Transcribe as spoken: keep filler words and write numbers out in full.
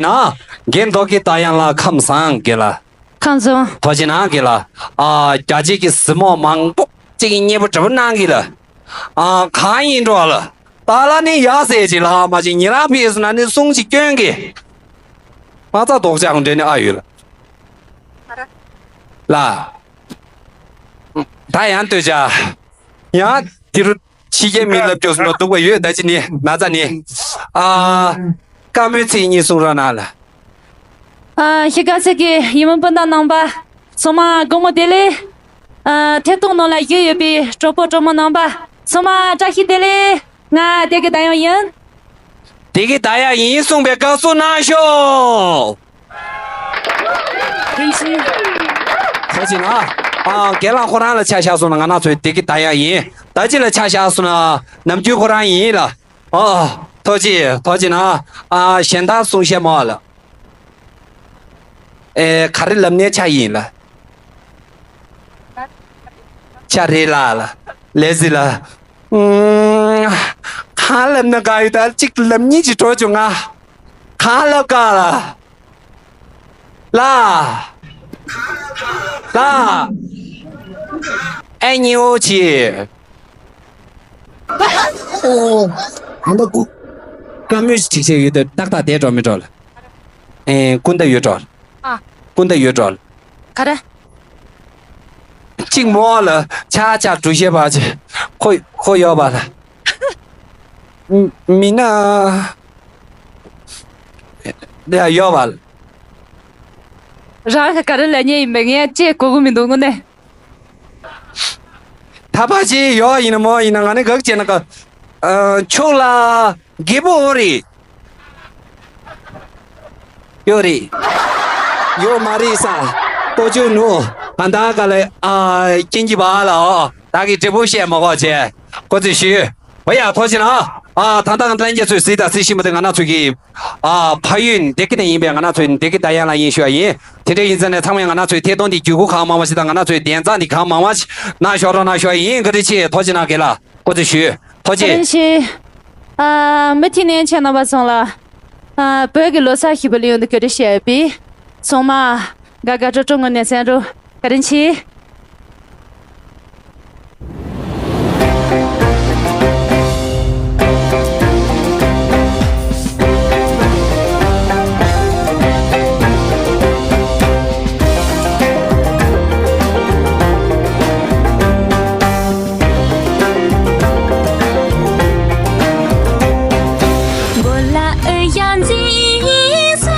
ན། རྒན་རྡོ་རྗེ་རྟ་དབྱངས་ལགས་ཁམས་བཟང་རྒན་ལགས། ཁམས་བཟང་། ཐུགས་རྗེ་གནང་རྒན་ལགས། ཨ། རྒྱ་ཆེ་གི་གཟིགས་མོ་མང་པོ་ཅིག་གིས་མཉེས་པོ་འདྲ་པོ་གནང་གི་ལགས། ཨ། གང་ཡིན་འགྲོ་ལགས། ད་ལ་ནི་ཡག་ཟེར་ཅིག་ལྷག་མ་ཅིག་ཉེ་རང་ཕེབས་སོང་ན་ནི་གསུང་ཅིག་སྐྱོན་གི། མ་རྩ་རྡོག་རྩ་འདྲ་ནི་ཨ་ཡོད་ལགས། ལགས། ད་ཡང་ལྟོས་བྱ། ཡང་དེ་རུ་ཕྱི་རྒྱལ་མི་ལབ་སྐྱོ་སོང་ན་སྡུག་པ་ཡོད། ད་ཅི་ནི་ན་ཚ་ནི། ཨ། བཀའ་མོལ་ཚིག་གཉིས་གསུང་རོགས་གནང་ལགས། ཨ། ཤི་ཀ་སི་ཀི་ཡིད་སྨོན་སྤུན་ཟླ་རྣམ་པ་ཚང་མ་དགོང་མོ་བདེ་ལེགས། ཨ། ཐད་གཏོང་ནང་ལ་བཞུགས་ཡོད་པའི་གྲོགས་པོ་གྲོགས་མོ་རྣམ་པ་ཚང་མ་བཀྲ་ཤིས་བདེ་ལེགས། ང་བདེ་སྐྱིད་ཟླ་དབྱངས་ཡིན། བདེ་སྐྱིད་ཟླ་དབྱངས་ཡིན་གསུངས་པའི་དགའ་བསུ་གནང་ཤོག། ཐུགས་རྗེ་ཆེ། ཐུགས་རྗེ་གནང་། ཨ། རྒན་ལགས་ཁོ་རང་ལ་ཆ་བཞག་སོང་ན་ང་རང་ཚོའི་བདེ་སྐྱིད་ཟླ་དབྱངས་ཡིན། ད་ཅི་ལ་ཆ་བཞག་སོང་ན་ནམ་རྒྱུན་ཁོ་རང་ཡིན་ལགས། ཨ། ཐུགས་རྗེ་ཐུགས་རྗེ་གནང་། ཨ། གཞན་དག་གསུང་བཤད་མ་ལགས། ཨེ། ག་རེ་ལབ་ནའི་ཆ་ཡིན་ལགས། ཆ་རེད་ལགས་ལགས། ལས་ཟིན་ལགས། ཨུམ། གང་ལབ་ན་དགའ་ཡོད། ད་གཅིག་ལབ་གཉིས་ཅིག་འགྲོ་བྱུང་ང་། གང་ལབ་དཀའ་ལགས། ལགས། ལགས། ཨེ་ཉི་འོ་ཆི། ཨོ། ཨ་མ་ཀུ། བཀའ་མོལ་ཞིག་བྱེད་ཡོད་དུས་ཏག་ཏག་བསྡད་འགྲོ་མི་འགྲོ་ལགས། ཨེ། སྐུ་ཟླ་ཡོད་འགྲོ། ཨ། སྐུ་ཟླ་ཡོད་འགྲོ། ག་རེ། གཅིག་མོ་ལ་ཆ་ཆ་འགྲུལ་བཤད་པ་ཅིག་ཁོ་ཁོ་ཡོད་པ་ལ། མི་ན་ཡ་ཡོད་པ་ལ། རང་ག་རེ་ལབ་ཉེ་ཡིན་པས་ངས་ཅེས་གོ་གི་མི་འདུག་དངོས་གནས། ཐ་པ་ཅི་ཡོག་ཡིན་ན་མོ་ཡིན་ན་ང་ནི་གག་བྱས་ན་ག་ཨ། ཆོག་ལ་རྒད་པོ་འོ་རེད། ཡོད་རེད། ཡོད་མ་རེད་ས། ཏོ་ཅོ་ནུ། ག་ད་ག་ལ་ཨ། ཀྱིན་གྱི་བ་ལ་ཨོ། ད་གི་འབྲས་བུ་བཤད་མ་གོ་བྱས། ཁོ་ཚོས་ཞུས། བ་ཡ་ཐོ་ཅི་ན། ཨ། ད་ད་ང་ད་ལན་རྒྱ་ཚོས་སྲིད་ད་སྲིད་ཤི་མ་དེ་ང་ན་ཚོས་གི་ཨ། ཕ་ཡུལ་བདེ་སྐྱིད་ནས་ཡིན་པས་ང་ན་ཚོའི་བདེ་སྐྱིད་ད་ཡང་ལ་ཡིན་ཞུ་བ་ཡིན། དེ་འདྲ་ཡིན་ཙང་ནས་ཚང་མས་ང་ན་ཚོའི་ཐད་གཏོང་འདི་བརྒྱུད་སྐུར་གང་མང་བ་ཞིག་དང་ང་ན་ཚོའི་བདེན་རྩ་འདི་གང་མང་བ་ཞིག་ན་ཞོག་རོགས་ན་ཞུ་བ་ཡིན། ག་རེ་ཆེ་ཐོ་ཅི་ན་གེ་ལ་ཀོ་ཚེ་ཞུ་ཐོ་ཅི། ཨ། མི་ཐི་ནན་ཆེ་ན་བ་སོང་ལ། ཨ། བོད་ཀྱི་ལོ་གསར་ཞིག་པ་ལུས་འདི་ག་རེ་བཤད་པས། སོང་མ། ག་ག་ཀྲོ་ཀྲོ་ངོ་ནས་སེང་རུ། ག་རེ་ཆེ།